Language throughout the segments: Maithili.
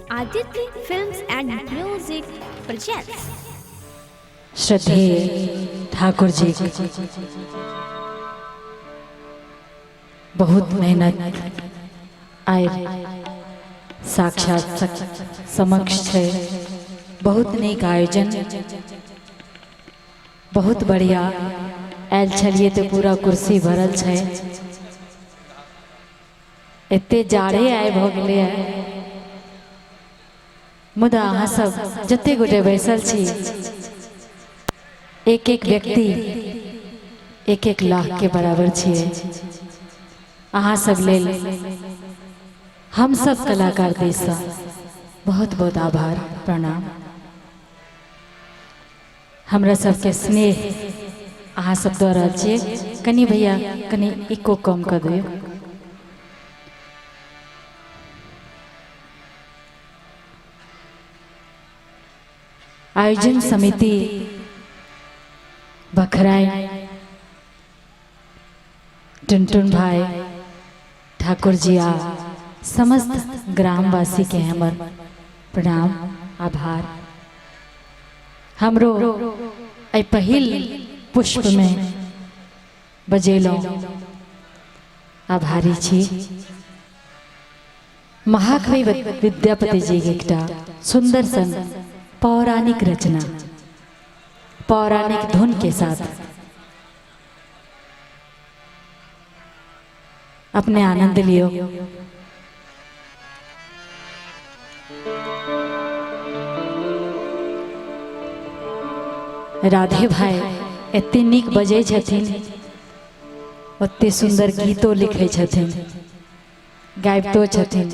Aditya Films and Music presents. श्रद्धेय ठाकुर जी बहुत मेहनत आइ साक्षात समक्ष छै। बहुत नीक आयोजन, बहुत बढ़िया। आयल छलियै तऽ पूरा कुर्सी भरल छै। एते जाड़े आइ भऽ गेलैए, मुदा अहाँ सब जते गोटे बैसल छी, एक एक व्यक्ति एक एक लाख के बराबर छियै। अहाँ सब लेल हम सब कलाकार दिससँ बहुत बहुत आभार, प्रणाम। हमरा सबके स्नेह अहाँ सब दऽ रहल छियै। कनि भैया, कनि इको कम कऽ दियौ। आयोजन समिति बखराई, टुनटुन भाई ठाकुर जी आ समस्त ग्रामवासी के हमर प्रणाम, आभार। हमरो एहि पहिल पुष्प में बजेलहुँ, आभारी छी। महाकवि विद्यापति जी के एकटा सुंदर सन पौराणिक रचना, पौराणिक धुन के साथ अपने आनंद लियो। राधे भाई एते नीक बजै छथिन, ओते सुंदर गीतो लिखै छथिन, गाबितो छथिन,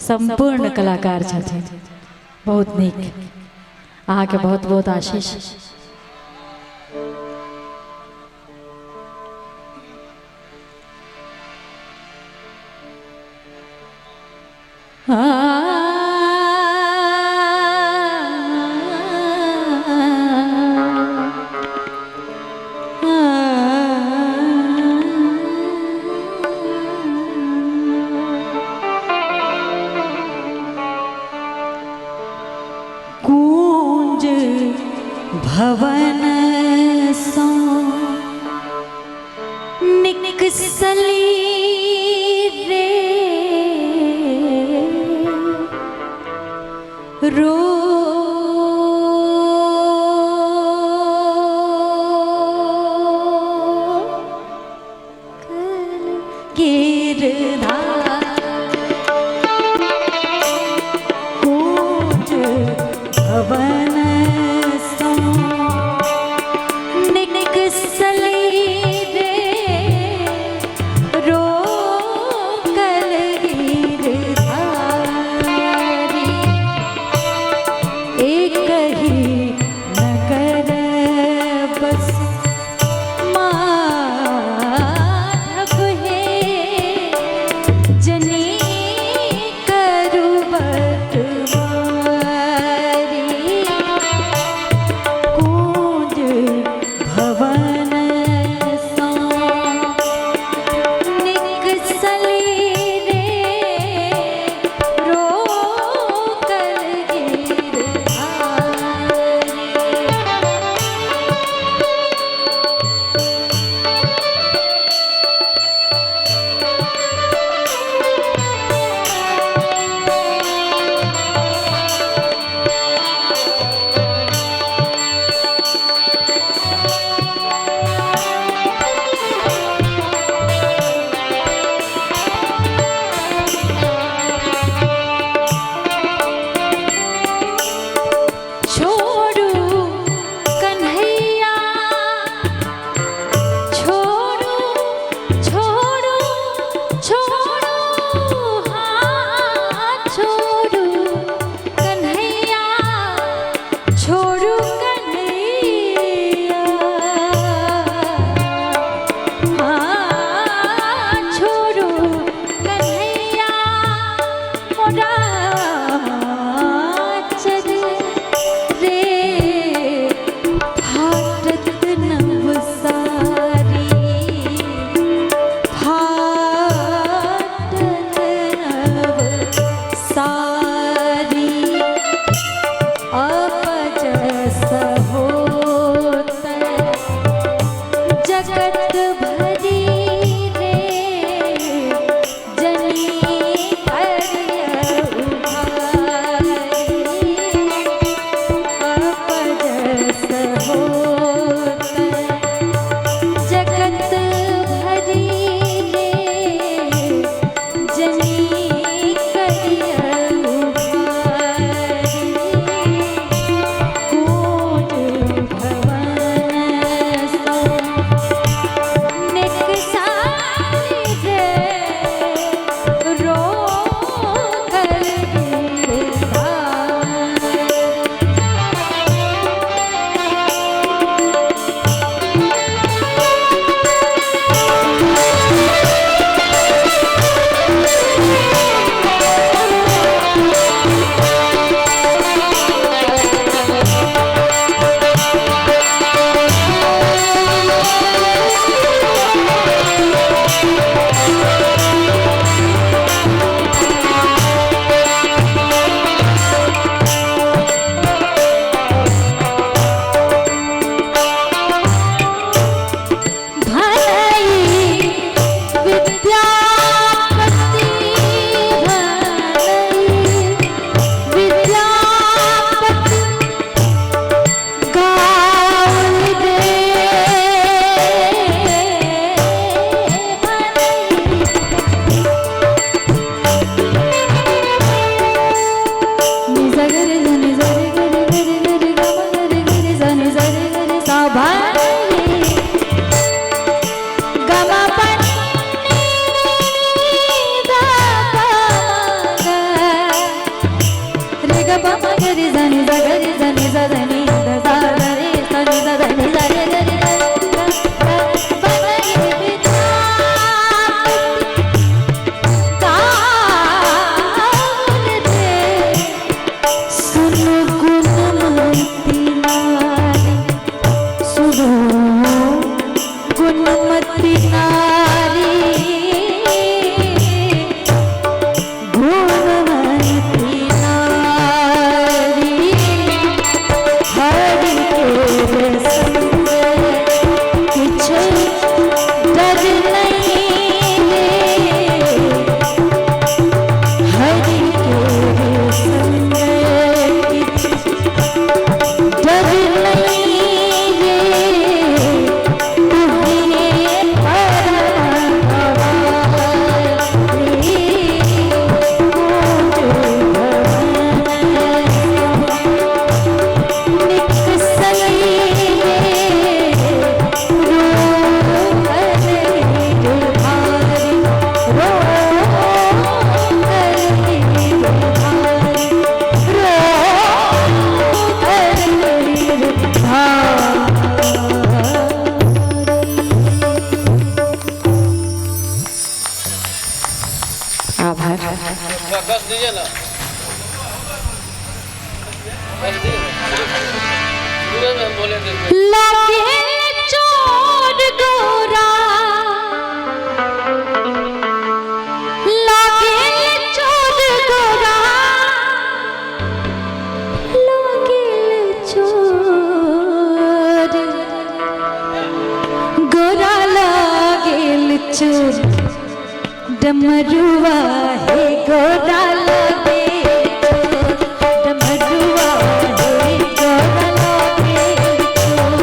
सम्पूर्ण कलाकार छथिन। बहुत नीक, अहाँके बहुत बहुत आशीष। कुंज भवन सो निकसली रे रो गिरधार कुंज भवन सो निकसली रे रोकल गिरधारी। ग प म ग रे सा नि सा ग रे सा नि सा सा नि सा सा सा रे सा नि सा सा नि सा रे रे रे सा सा प म गे पिता कान दे सुन गुणमती नारी सुनो गुणमती नारी गुणवंती नारी हरि के संग किछु डर नहीं रे हरि के संग किछु डर नहीं रे तुम्हें परम भवारी आभार। थोड़ा कस दीजिए ना, कस दीजिए पूरे में हम बोलेंगे। लागे चोर गोरा लागे चोर गोरा लागे चोर गोरा लागे चोर डमरुआ हे गोरा लागे चोर डमरुआ हे गोरा लागे चोर।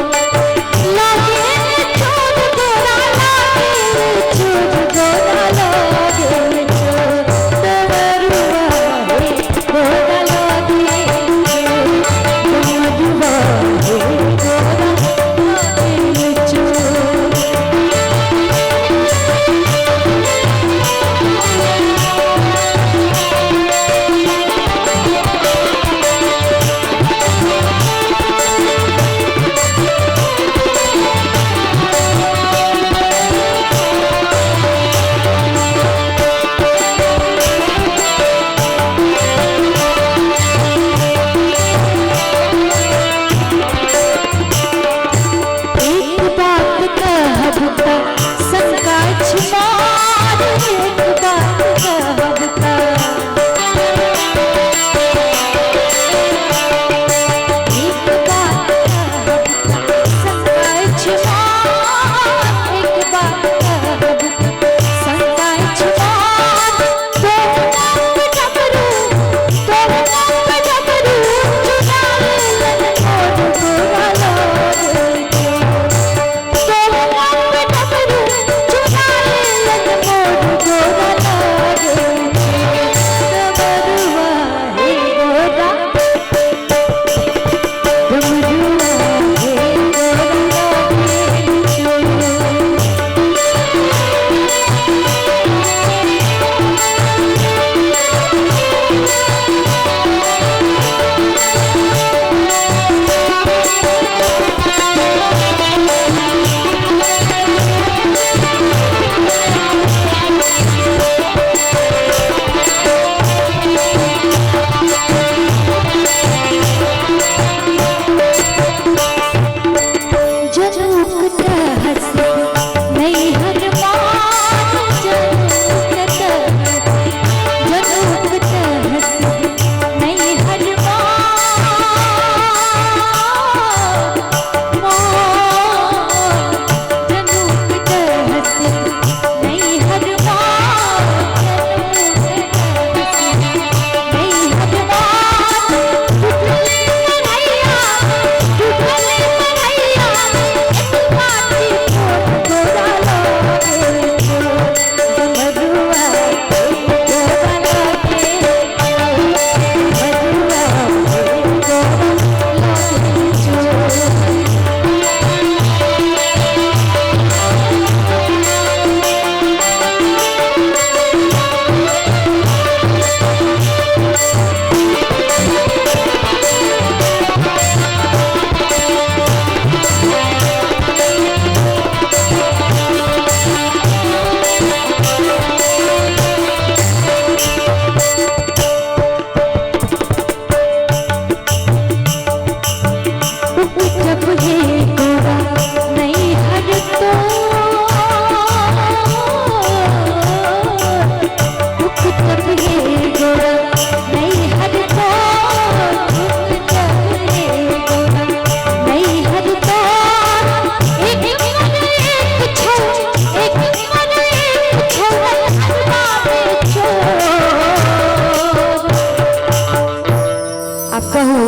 आब कहू,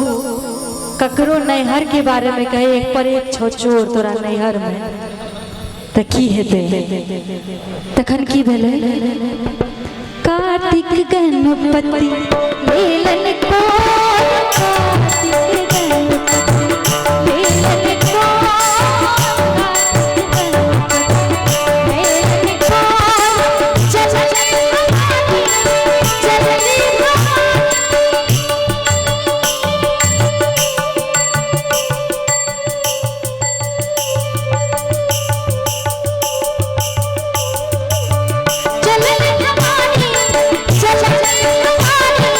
ककरो नैहर के बारे में कहे एक पर एक छो चोर तोरा नैहर में, तऽ की हेतै? तखन की भेलै? कार्तिक गणपति लेलन कोर, कार्तिक गणपति लेलन कोर, कार्तिक गणपति लेलन कोर, चलनी भवानी, चलनी भवानी। चलनी भवानी, चलनी भवानी,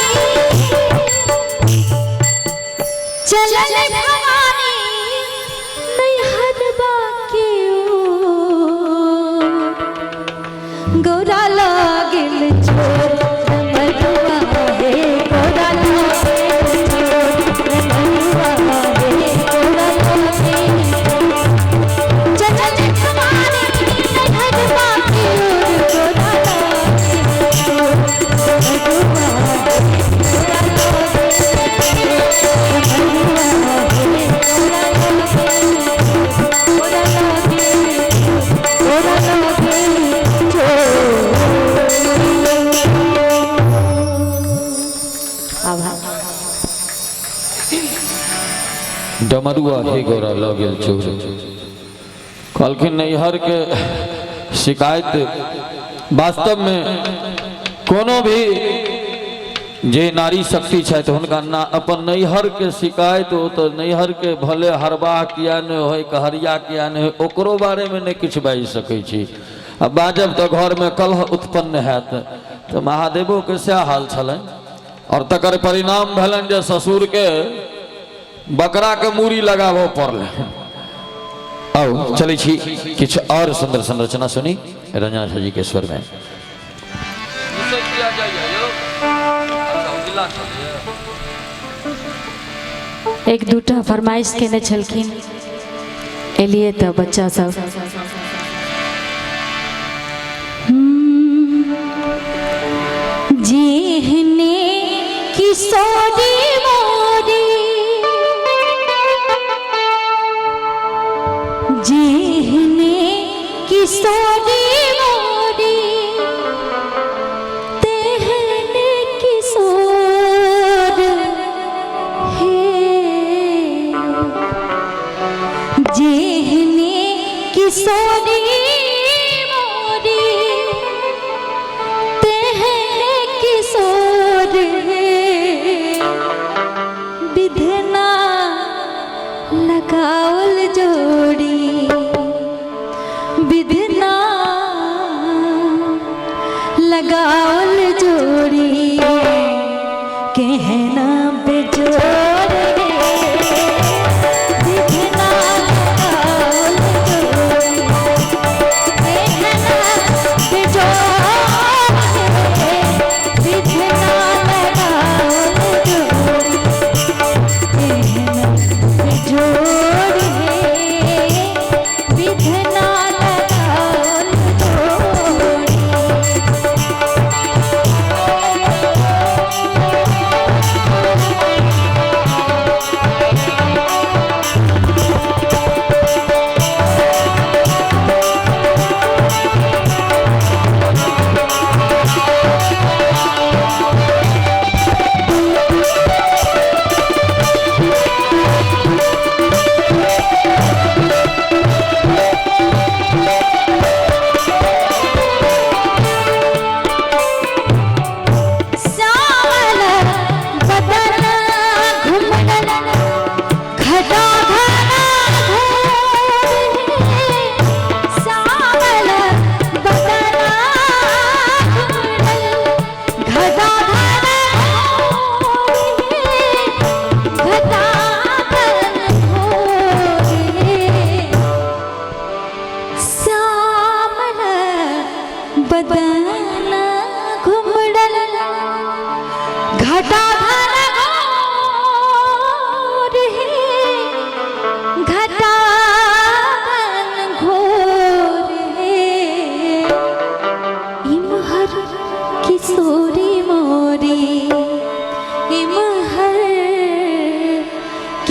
चलनी भवानी, नैहर बाकी ओर, गौरा लागिल चोर मरुआ हे, गौरा लागिल चोर मरुआ हे, गौरा लागिल चोर। चलनी भवानी, नैहर बाकी ओर, गौरा लागिल चोर मरुआ हे, गौरा लागिल मरुआ हे, गौरा लागिल, गौरा लागिल, गौरा लागिल चोर। आभार। डमरुआ हे गौरा लऽ गेल चोर। कहलखिन नैहर के शिकायत वास्तव में कोनो भी जे नारी शक्ति छथि हुनका ना अपन नैहर के शिकायत हो तऽ नैहर के भले हरबाह किया नहि होय, कहरिया किया नहि होय, ओकरो बारे में नहि किछु बाजि सकै छी। आ बाजब तऽ घरमे कलह उत्पन्न हैत। तऽ महादेवोके सएह हाल छलनि और तकर परिणाम भेलनि जे ससुरके बकराके मूड़ी लगाबऽ पड़लै। आउ चलै छी, किछु और सुन्दर संरचना सुनी रंजना झा जी के स्वर में। एक दूटा फरमाइश केने छलखिन, एलिए तऽ बच्चा सब। जेहने किशोरी मोरी, जेहने किशोरी मोरी, तेहने किशोर हे, जेहने किशोरी मोरी, तेहने किशोर हे, विधना लगावल जोड़ी, विधना लगावल जोड़ी, कहना बेजोड़ रे, विधना लगावल जोड़ी,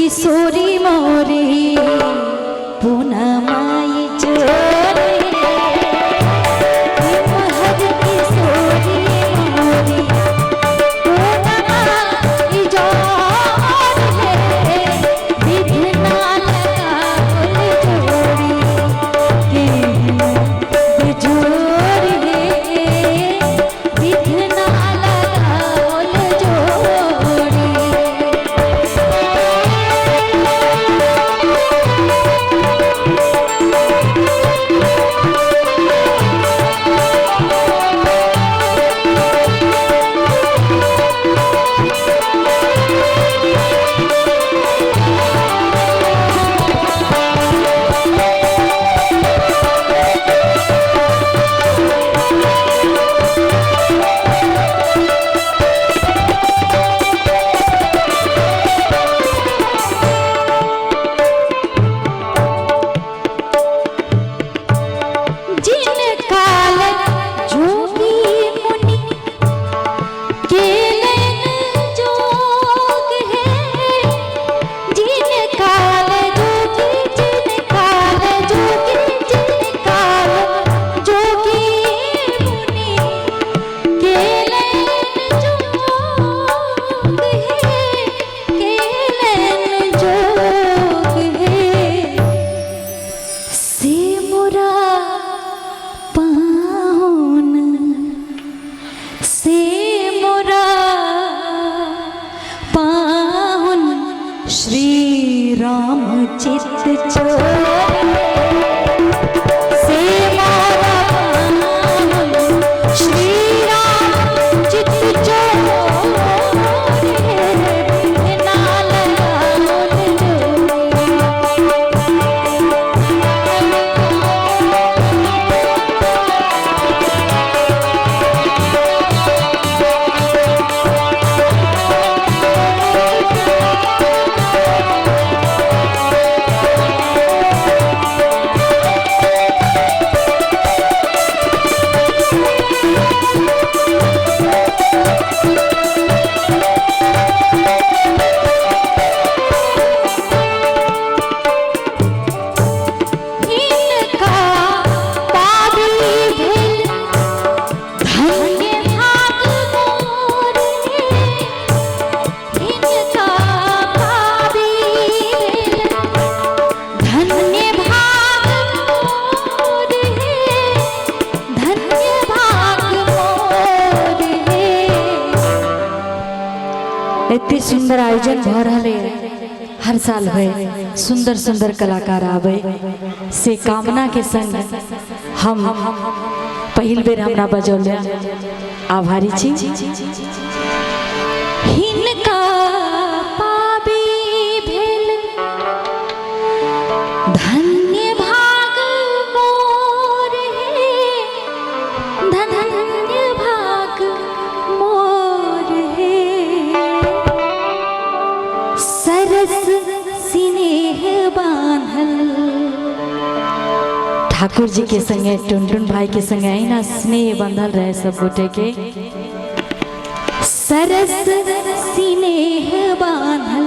किशोरी मोरी पूनमाई चोरी हर किशोरी मोरी पूनमाई जोर है विघ्न लगावल जोड़ी के बेजोर है विघ्न लगावल जोड़ी। जिन काल जोगी मुनि केलन जोग है जिन काल जोगी जिन काल जोगी जिन काल जोगी मुनि केलन जोग है केलन जोग है से मोरा पाहुन से मोरा पाहुन श्री राम चित चोर से मोरा पाहुन श्री राम चित चोर है ना लगावल जोड़ी। हिनका पाबी भेल धन्य भाग मोर हे। हिनका पाबी भेल धन्य भाग मोर हे। धन्य भाग मोर हे। एते सुंदर आयोजन भऽ रहल है हर साल होय सुंदर सुंदर कलाकार आवे से कामना के संग हम पहिल बेर हमरा बजौले आभारी छी। हिनका पाबी भेल धन्य भाग मोर हे धन्य भाग मोर हे। सरस स्नेह बांधल ठाकुर जी के संगे टुनटुन भाई के संगे अहिना स्नेह बंधल रहे सब गोटे के। सरस स्नेह बांधल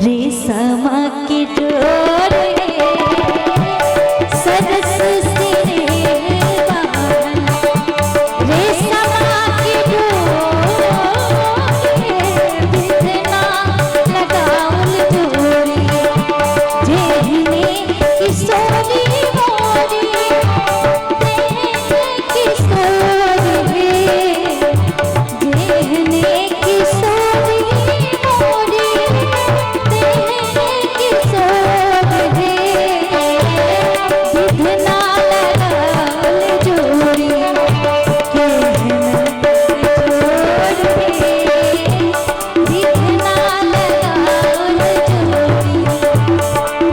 रेशम के डोर हे। सरस स्नेह बांधल रेशम के डोर हे। बिधना लगावल जोड़ी जेहने किशोरी मोरी तेहने किशोरी हे। जेहने किशोरी मोरी तेहने किशोरी हे। बिधना लगावल जोड़ी केहन जोड़ हे। बिधना लगावल जोड़ी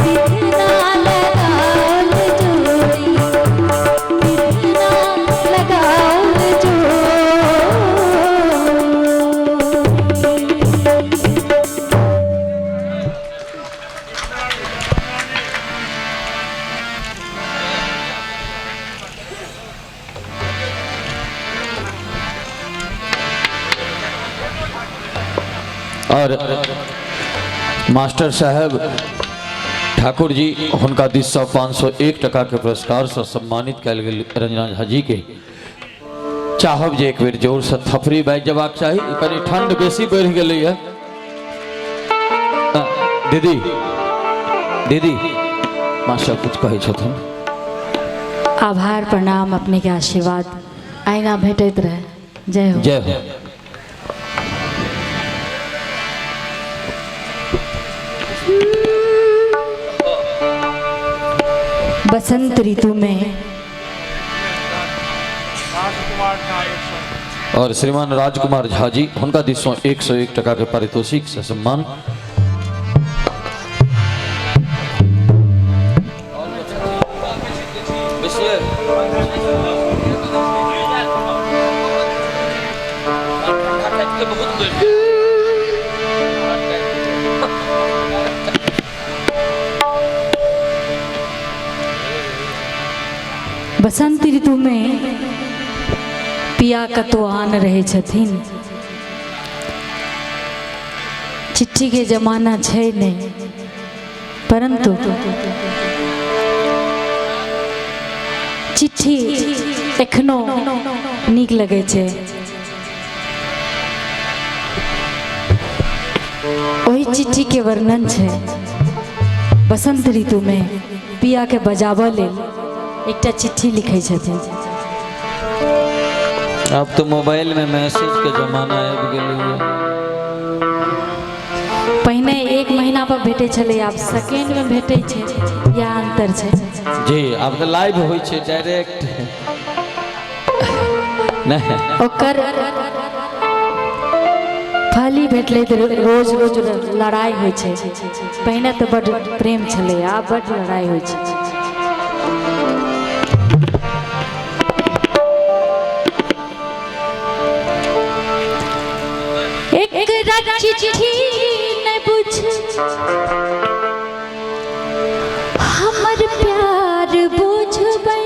बिधना लगावल जोड़ी बिधना लगावल जोड़ी। और मास्टर साहब ठाकुर जी हुनका दिससँ 501 टका के पुरस्कारसँ सम्मानित कयल गेल रंजना झा जी के। चाहब जे एक बेर जोरसँ थपड़ी बाजि जबाक चाही, कनि ठंड बेसी बढ़ि गेलैए। दीदी दीदी मास्टर कुछ कहै छथिन। आभार, प्रणाम, अपने के आशीर्वाद आईना भेटैत रहे। जय हो। जय हो। बसंत ऋतु में और श्रीमान राजकुमार झा जी हुनका दिससँ 101 टका के पारितोषिक से सम्मान। बसंत ऋतु में पिया कतौ आन रहै छथिन, चिट्ठी के जमाना छै नहि, परंतु चिट्ठी एखनो नीक लगै छै। ओहि चिट्ठी के वर्णन छै बसंत ऋतु में पिया के बजाबऽ लेल एकटा चिट्ठी लिखै छथिन। अब तो मोबाइल में मैसेज के जमाना आबि गेलैए। पहिने 1 महीना पर भेटै छलै, आब सेकेंड में भेटै छै, या अंतर छै। जी आब तऽ लाइव होइ छै डायरेक्ट। नहि ओकर फल ही भेटलै तऽ रोज रोज लड़ाइ होइ छै। पहिने तऽ बड्ड प्रेम छलै, आब बड्ड लड़ाइ होइ छै। एकरा चिट्ठी नहि बुझ हमर प्यार बुझबै,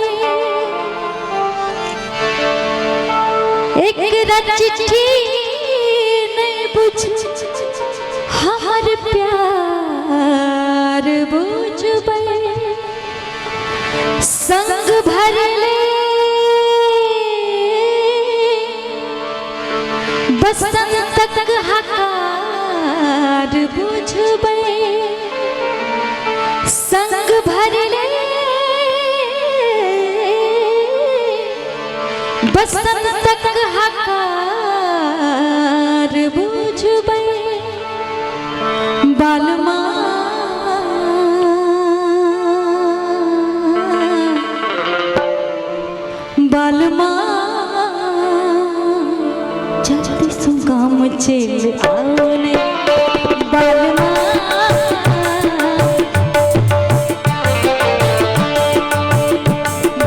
एकरा चिट्ठी नहि बुझ हमर प्यार बुझबै, संग भरले बसंतक हकार बुझबै, संग भरले बसंतक हकार बुझबै, बालमा बालमा जल्दी सुगाम चल आने, बालमा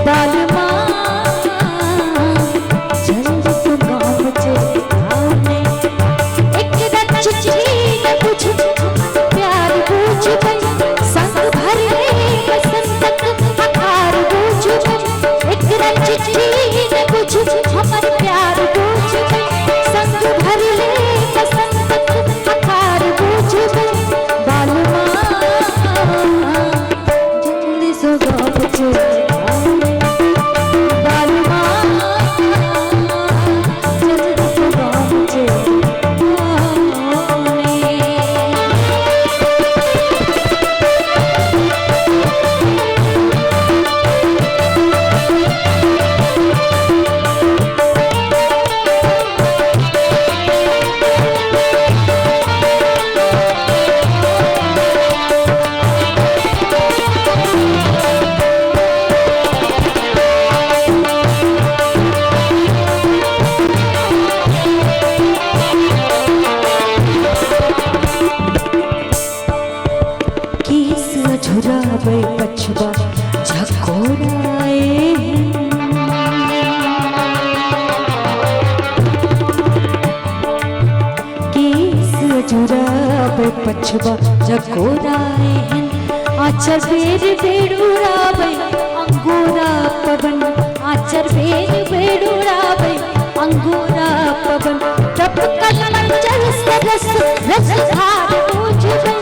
बालमा जल्दी सुगाम चल आने, एक चिट्ठी न बुझ प्यार बुझबै, संग भरले बसंतक हकार बुझबै, एक चिट्ठी न बुझ हमर प्यार बुझबै, संग भरले बसंतक हकार बुझबै, बालमा जल्दी सुगाम चल आने, बालमा जल्दी सुगाम चल आने। केस झुराबै पछुआ झकोराए, केस झुराबै पछुआ झकोराए, आचर बेर बेड़ुराबै अंगूरा पवन, आचर बेर बेड़ुराबै अंगूरा पवन, टपकल मंजर सरस रस धार बुझबै,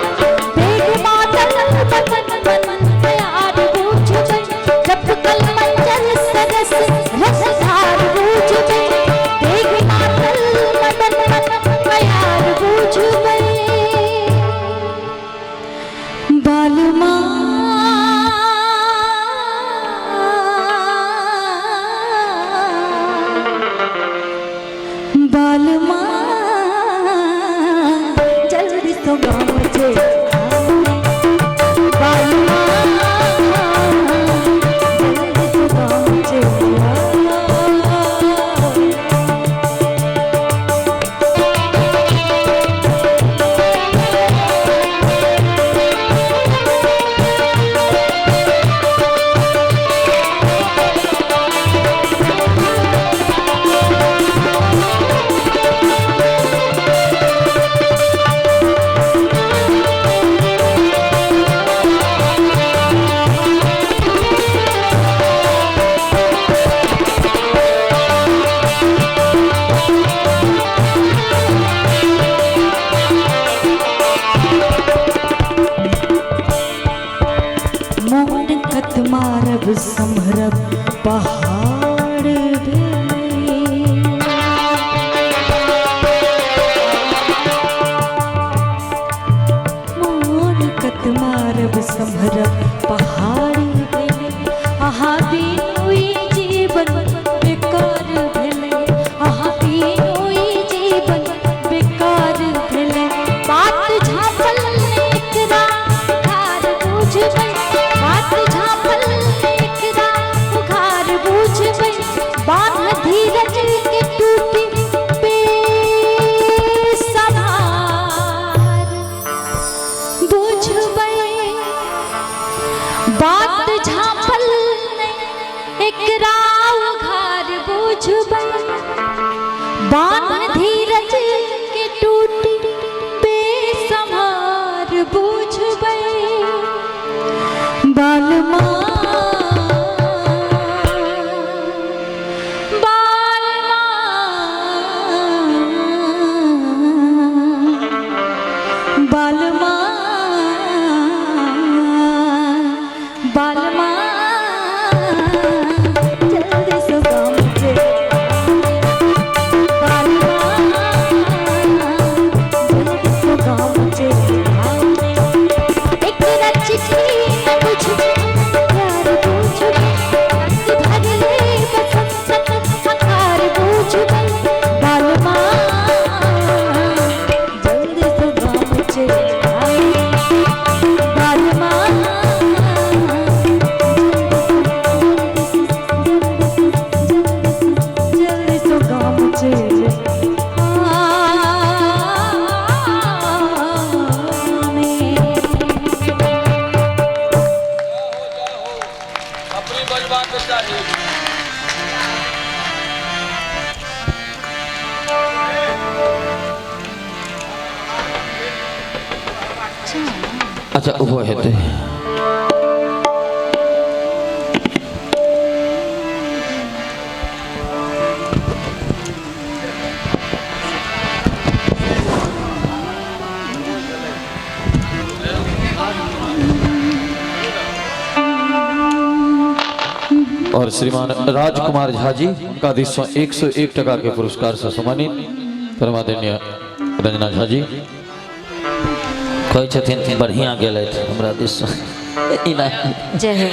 मारब सम्हरब पहाड़ भेलै। मोन कत मारब सम्हरब पहाड़ भेलै। अहाँ बिनु ई जीवन बेकार भेलै। अहाँ बिनु ई जीवन बेकार भेलै। बात झाँपल एकरा उघार बुझबै। बात झाँपल एकरा उघार बुझबै। बान्ह धीरज के टूटी बेसमार बुझबै। बात झाँपल एकरा उघार बुझबै। बान्ह धीरज के टूटी बेसमार बुझबै। बालमा बालमा बालमा बालमा जल्दी से गाम चल। बालमा जल्दी से गाम चल। एकरा चिट्ठी न बुझबै, प्यार बुझबै। रंग भरले बसंतक आकार बुझबै। बालमा जल्दी से गाम चल। बालमा जल्दी से गाम चल आने। अपनी बजबाक चाही। अच्छा, ओहो हेतै। और श्रीमान राजकुमार झा जी, उनका दिस 101 टका के पुरस्कार से सम्मानित परमादरणीय रंजना झा जी। कहै छथिन बढ़िआँ गेलथि हमरा दिस इना। जय हो।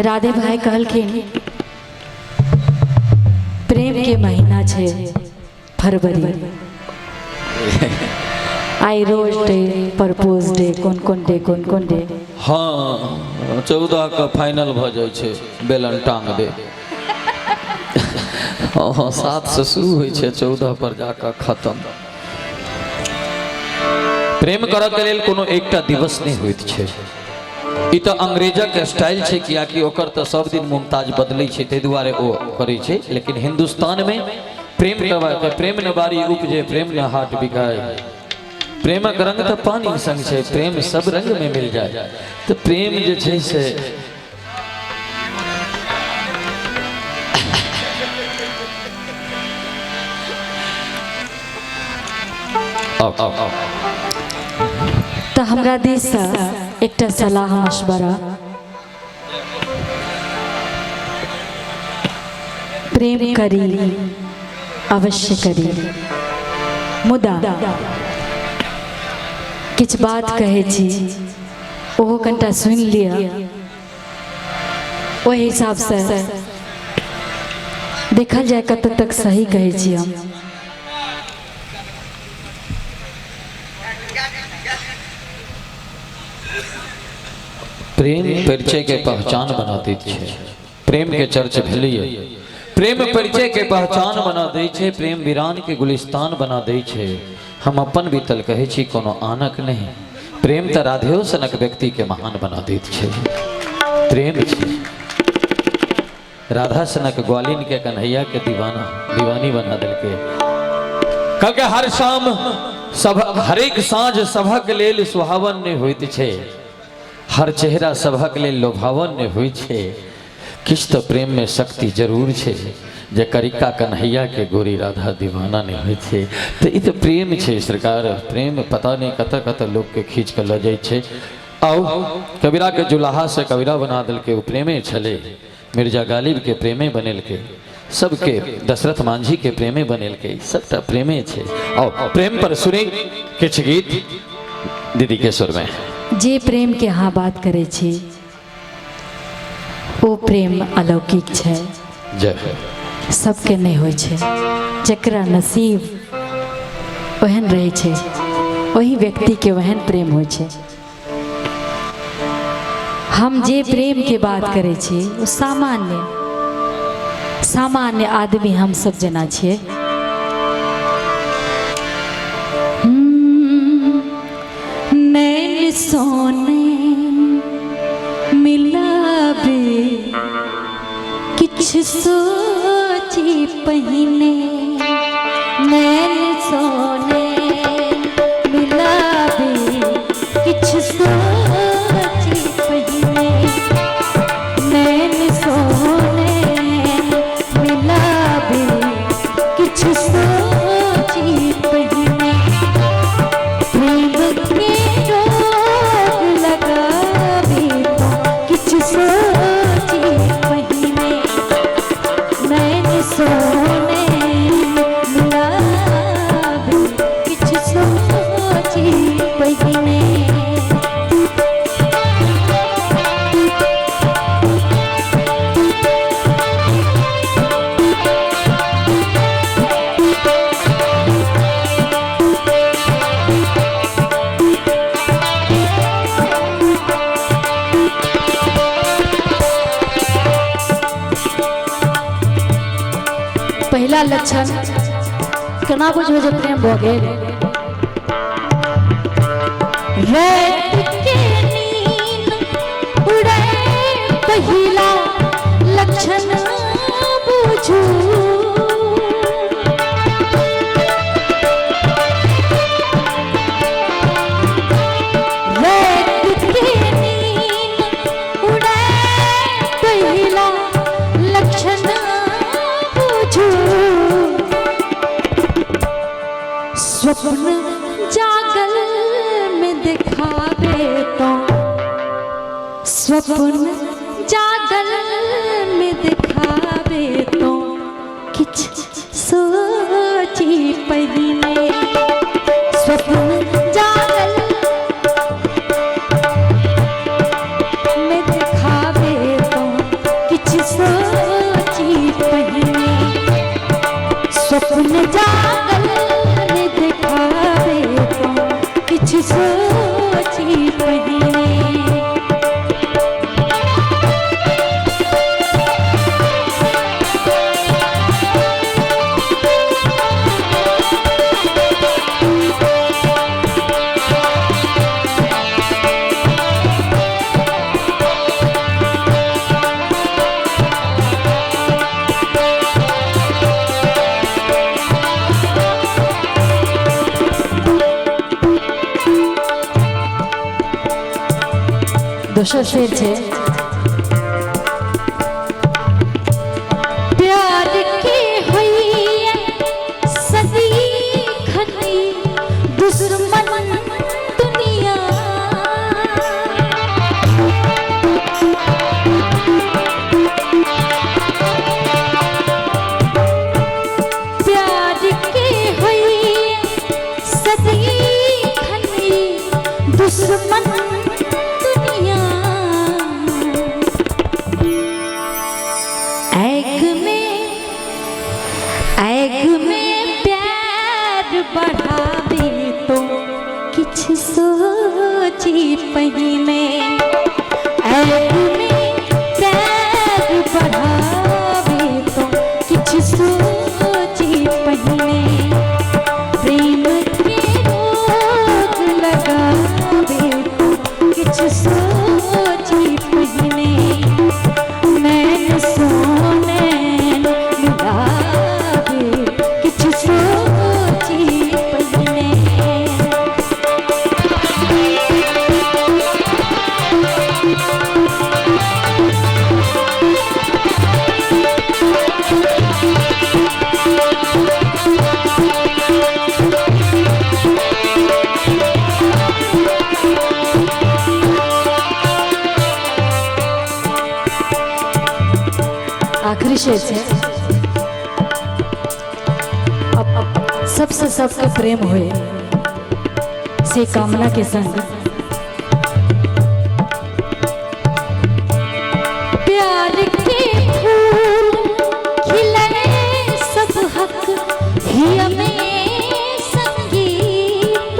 राधे भाई कहलखिन प्रेम के महीना छै फरवरी। आई रोज डे, प्रपोज डे, कोन कोन डे, कोन कोन डे। हाँ, 14 के फाइनल भऽ जाइ छै बेलन टांग दे। हाँ, 7 से शुरू होइ छै, 14 पर जाकऽ खत्म। प्रेम करऽ के लेल कोनो एकटा दिवस नहि होइत छै। ई तऽ अंग्रेजक स्टाइल छै, कियाकि ओकर तऽ सब दिन मुमताज बदलै छै, ताहि दुआरे ओ करै छै। लेकिन हिन्दुस्तानमे प्रेम करबाक, प्रेम न बारी उपजे, प्रेम न हाट बिकाय, प्रेमक रंग तऽ पानी संग छै, प्रेम सब रंग में मिल जाए। तऽ प्रेम जे छै से आउ आउ आउ। तऽ हमरा दिससँ एकटा सलाह मशवरा, प्रेम करी, अवश्य करी, मुदा किछु बात कहै छी, ओहो कनिटा सुनि लिअ, ओहि हिसाबसँ देखल जाय कतऽ तक सही कहै छी हम। प्रेम परिचय के पहचान बना दैत छै। प्रेम के चर्च भेलैए। प्रेम परिचय के पहचान बना दै छै, प्रेम वीरान के गुलिस्तान बना दै छै। हम अपन बीतल कहै छी, कोनो आनक नहि। प्रेम तऽ राधेयो सनक व्यक्ति के महान बना दैत छै। प्रेम छै राधा सनक ग्वालिन के कन्हैया के दीवाना दीवानी बना देलकै। कहलकै हर शाम सब, हरेक साँझ सभक लेल सुहावन नहि होइत छै, हर चेहरा सभक लेल लोभावन नहि होइ छै। किछु तऽ प्रेममे शक्ति जरूर छै, जे करिका कन्हैया के गोरी राधा दीवाना नहीं होइ छै। तऽ ई तऽ प्रेम छै सरकार, प्रेम पता नहीं कतऽ कतऽ लोकके खींच कऽ लऽ जाइ छै। आउ कबीरा के जुलाहा से कबीरा बना देलकै, ओ प्रेमे छलै। मिर्जा गालिब के प्रेमे बनेलकै, सबके दशरथ मांझी के प्रेमे बनेलकै, सबटा प्रेमे छै। आओ प्रेम पर सुनी किछु गीत दीदी के स्वर में। जे प्रेम के अहाँ बात करै छी ओ प्रेम अलौकिक छै। जय हो। सबके नहि होइ छै, जकरा नसीब ओहन रहै छै ओही व्यक्तिके ओहन प्रेम होइ छै। हम जे प्रेम के बात करै छी ओ सामान्य सामान्य आदमी हम सब जेना छियै। नैन सोने मिलाबे किछु सोची पहिने, नैन सोने मिलाबे किछु सोची पहिने, नैन सोने मिलाबे किछु सोची पहिने, प्रेम के रोग लगाबे तो किछु सोची पहिने, नैन सोने मिलाबे किछु सोची पहिने। पहिला लक्षण केना बुझबै जे प्रेम भऽ गेल? राति के नींद उड़े पहिला लक्षण बुझू, राति के नींद उड़े पहिला लक्षण बुझू, स्वप्न जागल में दिखावे तो, स्वप्न जागल में दिखावे तो किछ सोची पहिने, स्वप्न जागल में दिखावे तो किछ सोची पहिने, स्वप्न जागल में दिखावे तो किछ सोची पहिने। दोसर शेर छै, प्यार के होइए सदिखनी दुश्मन दुनिया, प्यार के होइए सदिखनी दुश्मन दुनिया, ऐग में प्यार बढ़ावे तो किछ सोची पहिने, ऐग में प्यार बढ़ावे तो किछ सोची पहिने, प्रेम के रोग लगावे तो किछ सोची पहिने, नैन सोने मिलावे किछ सोची पहिने। विषय छै। अब सबसे सबके प्रेम होए से कामना के संग। प्यार के फूल खिले सब हक हिया में संगीत,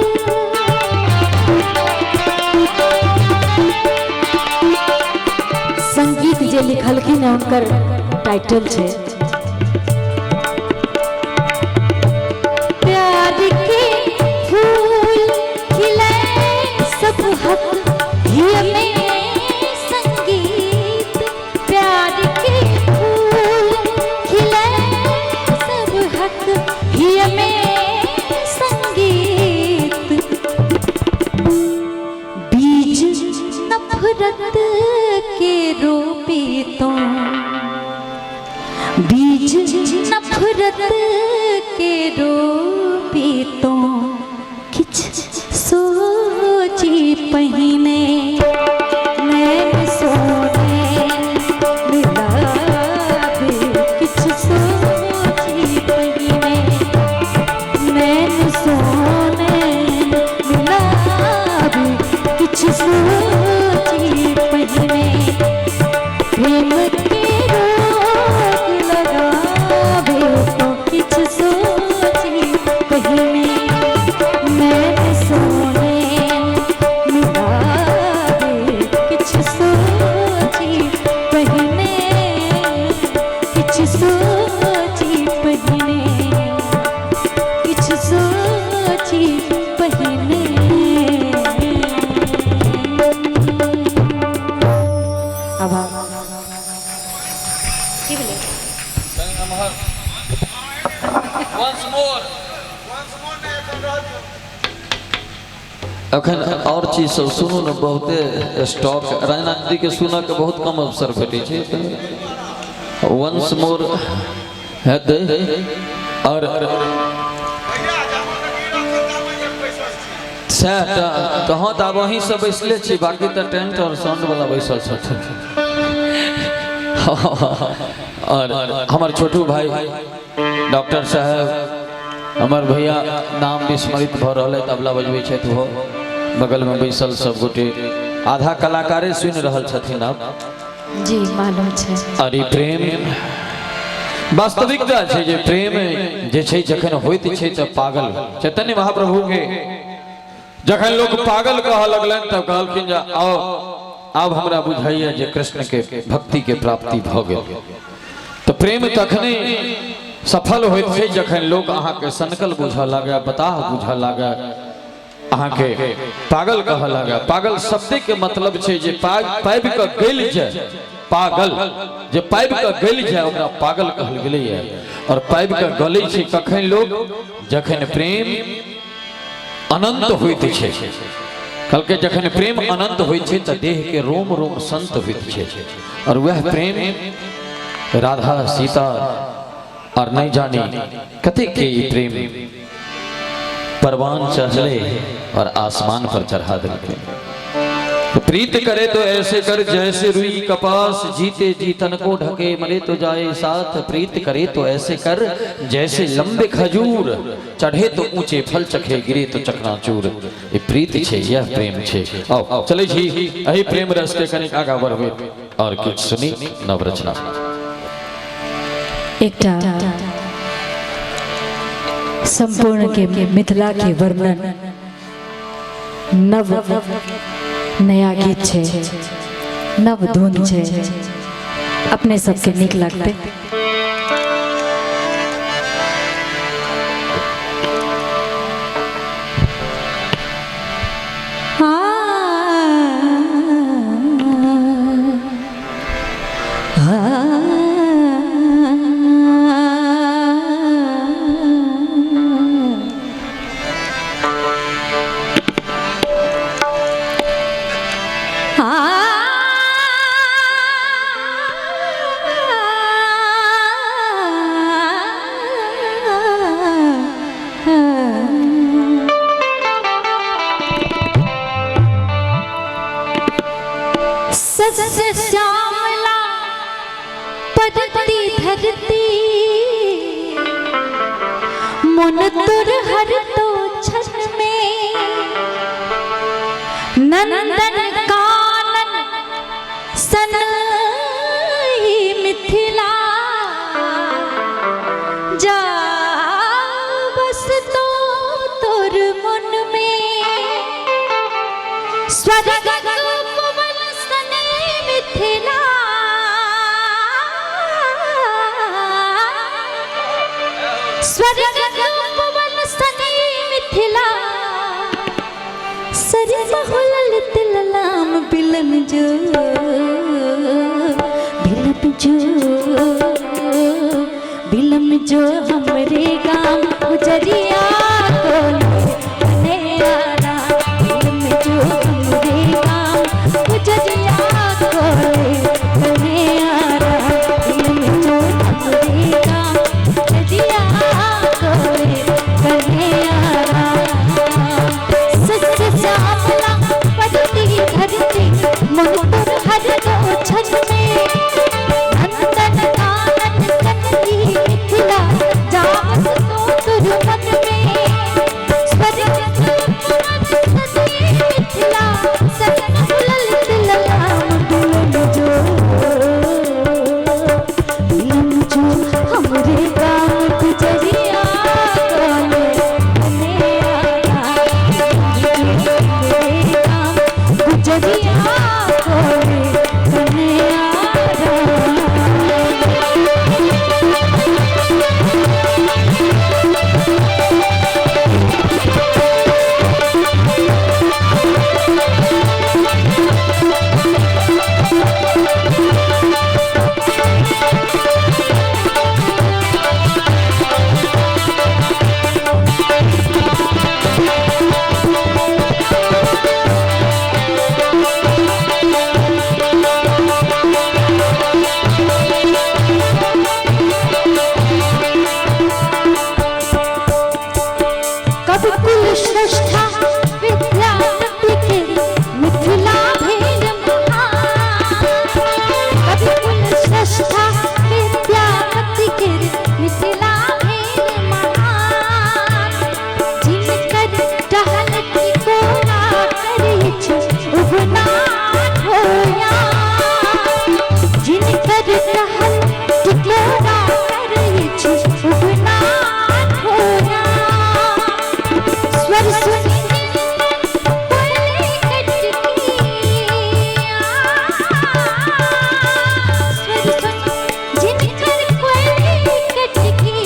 संगीत जे लिखलखिन है उनकर टाइटल छै प्यार के फूल खिले सब हक हिया में संगीत, प्यार के फूल खिले सब हक हिया में संगीत, बीज नफरत के रोपी तो, बीज नफरत के रोपी तो किछ सोची पहिने नैन सोने मिलावे, किछ सोची पहिने नैन सोने मिलावे, किछ सोची पहिने प्रेम के रोग लगावे तो किछ सोची पहिने नैन सोने मिलावे, किछ सोची पहिने, किछ सोची पहिने, किछ सोची पहिने। आभार। अखन और चीज सब सुनू ने, बहुते स्टॉक रंजना दीदी के सुनऽ के बहुत कम अवसर भेटै छै। वंस मोर हेतै। और सएह तऽ हँ, तऽ आब अहीं सब बैसले छी, बाकी तऽ टेंट और साउंड वाला बैसल छथिन। और हमर छोटू भाई डॉक्टर साहब, हमर भैया नाम विस्मृत भऽ रहल है, तबला बजबै छथि, ओहो बगलमे बैसल सब गोटे आधा कलाकारे सुनि रहल छथिन आब। जी मालूम छै। और ई प्रेम वास्तविकता छै जे प्रेम जे छै जखन होइत छै तऽ पागल, चैतन्य महाप्रभु के जखन लोक पागल कहऽ लगलनि तब कहलखिन जे आओ आब हमरा बुझाइए जे कृष्ण के भक्ति के प्राप्ति भऽ गेल। तऽ प्रेम तखने सफल होइत छै जखन लोक अहाँके सनकल बुझऽ लागै, बताह बुझऽ लागै, अहाँके पागल कहऽ लागै। पागल शब्दे के मतलब छै जे पाबि कऽ गलि जाय, पागल जे पाबि कऽ गलि जाय ओकरा पागल कहल गेलैए। और पाबि कऽ गलै छै कखन लोक? जखन प्रेम अनंत होइत छै। कहलकै जखन प्रेम अनंत होइत छै तऽ देह के रोम रोम संत होइत छै। और वह प्रेम राधा सीता और नहीं जानी कतेक के ई प्रेम परवान चढ़ले और आसमान पर चढ़ा देलकै। तो प्रीत करे तो ऐसे कर जैसे रुई कपास, जीते जीतन को ढके मरे तो जाए साथ। प्रीत करे तो ऐसे कर जैसे लंबे खजूर, चढ़े तो ऊंचे फल चखे, गिरे तो चकनाचूर। ये प्रीत छे, यह प्रेम छे। आओ चले छी एही प्रेम रस के कनिक आगा बढ़बे और किछु सुनी नव रचना। एकटा संपूर्ण के मिथिला के वर्णन नव नया गीत छै, नव धुन छै, अपने सबके नीक लगतै। सस्य श्यामला परती धरती। धरती मन तोर हर तो छन में नंदन कानन सन ही मिथिला जा बस तो तोर मन में स्वर्ग पवन सने मिथिला स्वर्ग पवन सने मिथिला सर बहुलल तिललाम बिलम जो बिलम जो बिलम जो हमरे गाम गुजरिया कोले कन्हैया बिलम जो हमरे गाम गुजरिया कोले कन्हैया बिलम जो हमरे गाम गुजरिया कोले कन्हैया सच श्यामला पड़ती धरती मन तोर हर दो छन में नंदन कानन सनती मिथिला जावस तो तुर मन में स्वर्ग पवन सती मिथिला सजन हुलल तिललाम दुलन जो दुलन जो हमरे गाम गुजरिया कोले कन्हैया गुजरिया कोले कन्हैया। कब कुल श्रेष्ठा विद्यापति के मिथिला भेल महान। कब कुल श्रेष्ठा विद्यापति के मिथिला भेल महान। जिनकर टहल टिकोरा करैछ उगना होया। जिनकर टहल टिकोरा करैछ उगना होया। स्वर सुनि पले कटकिया। स्वर सुनि जिनकर पले कटकी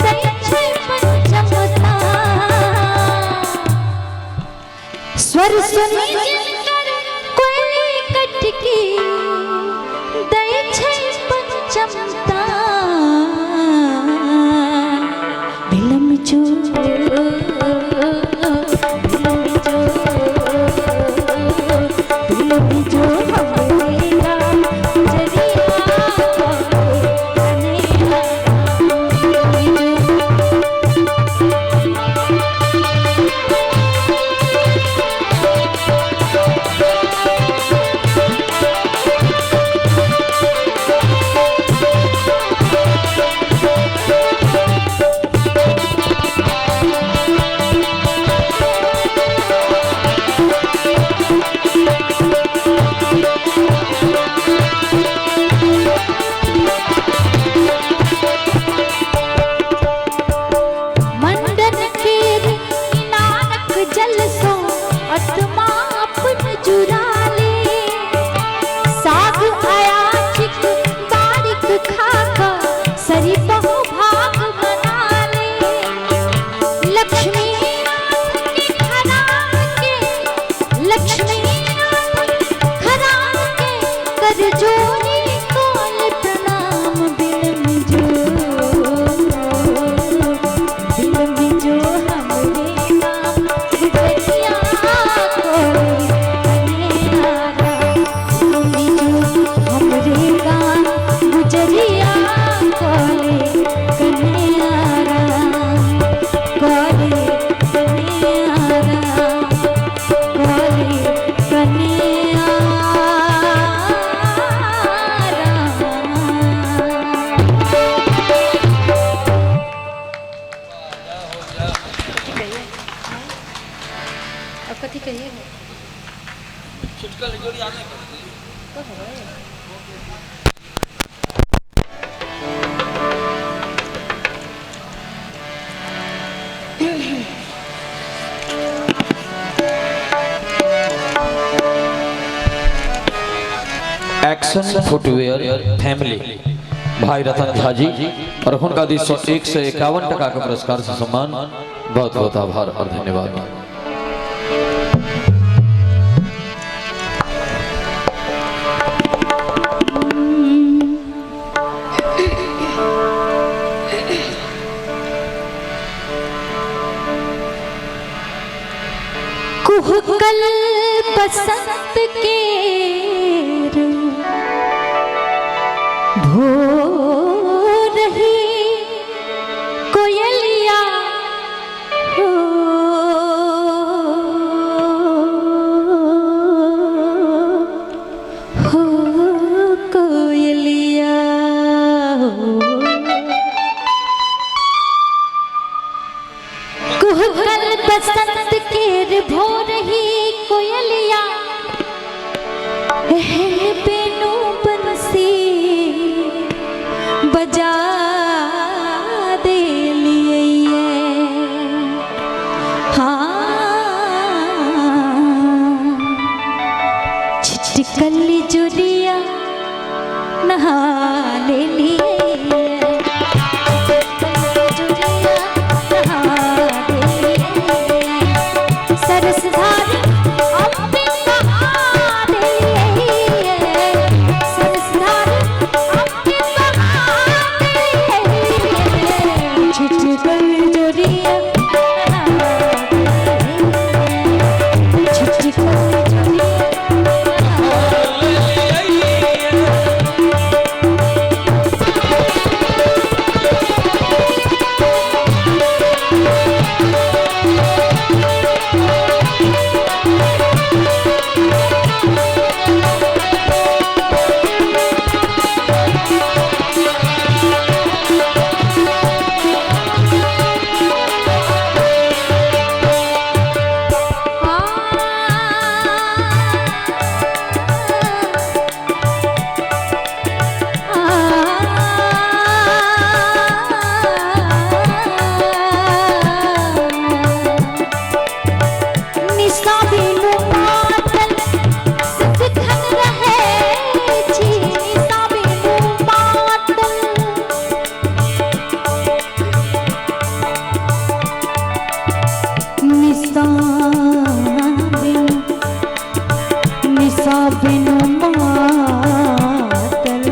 दै छै पंचमता। स्वर सुनि जिनकर कोयले कटकी दै छै पंचमता। बिलम जो बिलम जो बिलम जो हमरे गाम गुजरिया कोले कन्हैया अब कथी कहिए? एक्शन फुटवेयर फैमिली भाई रतन झा जी और हुनका दिस से 151 टका के पुरस्कार से सम्मान, बहुत बहुत आभार और धन्यवाद। कुहकल बसंत के भो रही कोयलिया हो, हो कोयलिया हो। कुहकल बसंत केर भो रही कोयलिया, एहन बेनु बंसी बजा देलियै। हाँ छिटकल जुरिया नहा लेलियै, जुरिया नहा देलियै, सरस धार अम्बे बहा देलियै, सरस धार अम्बे बहा देलियै, छिटकल जुरिया नहा देलियै, छिटकल जुरिया नहा। निशा बिनु मातल सजखन रहै छी, निशा बिनु मातल, निशा बिनु, निशा बिनु मातल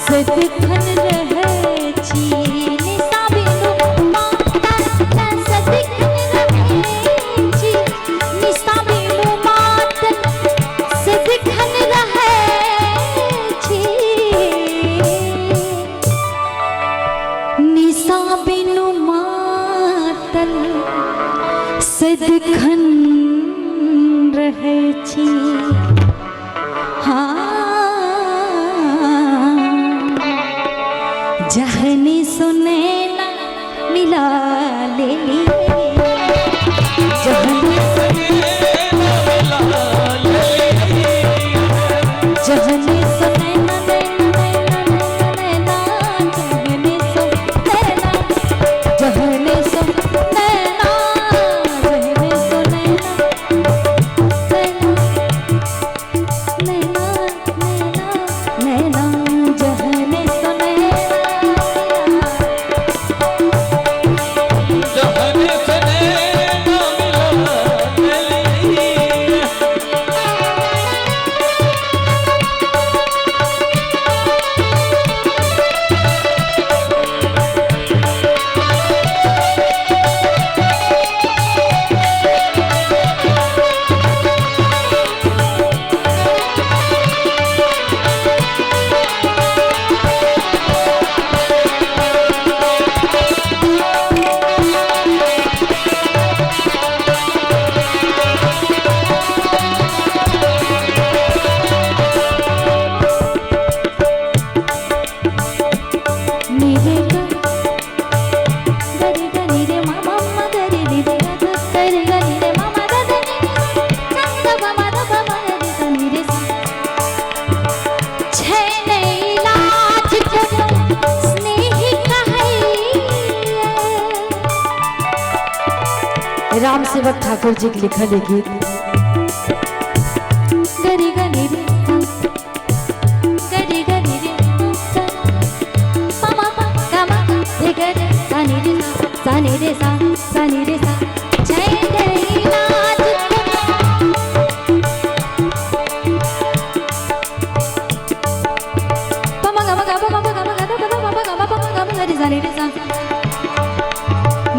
सजखन रहै छी, निशा बिनु मातल सजखन रहै छी, निशा बिनु मातल सजखन रहै छी, निशा बिनु मातल सदखन रहै छी। हाँ जहनी सुनैना मिला लेली, जहनी जहनी सुनैना नैना नैना नैना, जहनी सुनैना, जहनी सुनैना, जहनी सुनैना नैना नैना नैना नैना, जहनी सुनैना। जहन राम सेवक ठाकुर जी के लिखल ई गीत। गरी गरी रे गरी गरी रे सा मा पा गा मा रे ग रे सा नी रे सा नी रे सा सा नी रे सा। जय नाच प म ग म ग प म प ग म ग the प म प ग म प म ग म ग रे सा नी रे सा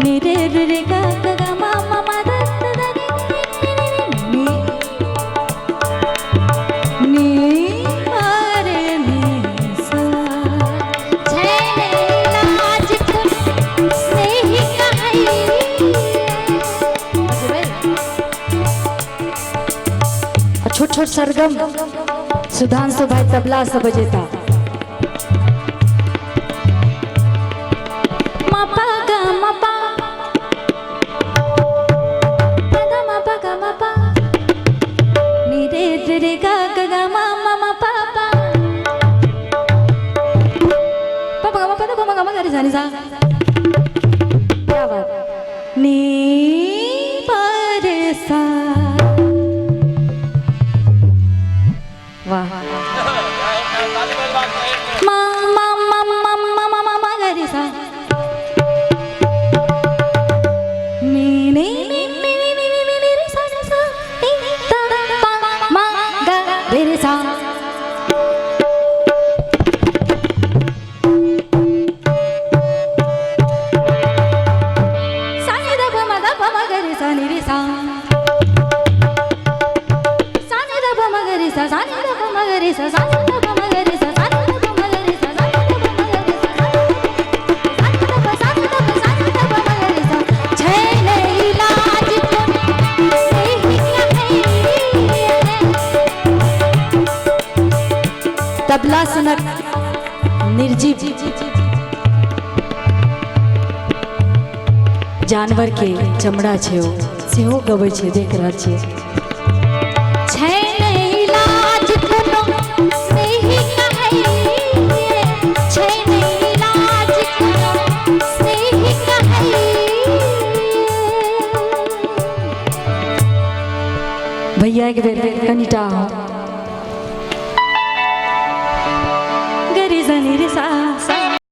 नी रे रे रे ग ग ग म म म the the the नी नी नी म रे नी सा। जय नाच स्नेह कहै। और छोट छोट सरगम सुधांशु भाई तबला से बजेता। म प ग म प प ग म प ग म प नी रे रे रे ग ग ग म म म प प प प ग म प the प म ग म ग रे सा नी सा। क्या बात। नी प रे सा। वाह। म म म म म म म म ग रे सा नी नी नी नी नी नी नी नी रे सा नी सा नी त प म ग रे रे सा। सा नी the प म the प म ग रे सा नी रे सा सा नी the प म ग रे सा सा नी the प म ग रे सा सा नी the प म ग रे सा सा नी the प म ग रे सा सा नी the प म ग रे सा सा नी the प सा नी the प सा नी the प म ग रे सा। जय लाज स्नेह कहै। तबला सनक निर्जीव जानवर के चमड़ा छै ओ सेहो गबै छै, देख रहल छियै। छै लाज कोनो स्नेह कहै। छै लाज कोनो स्नेह कहै। भैया एक बेर कनिटा आउ। गरी सनी रे सा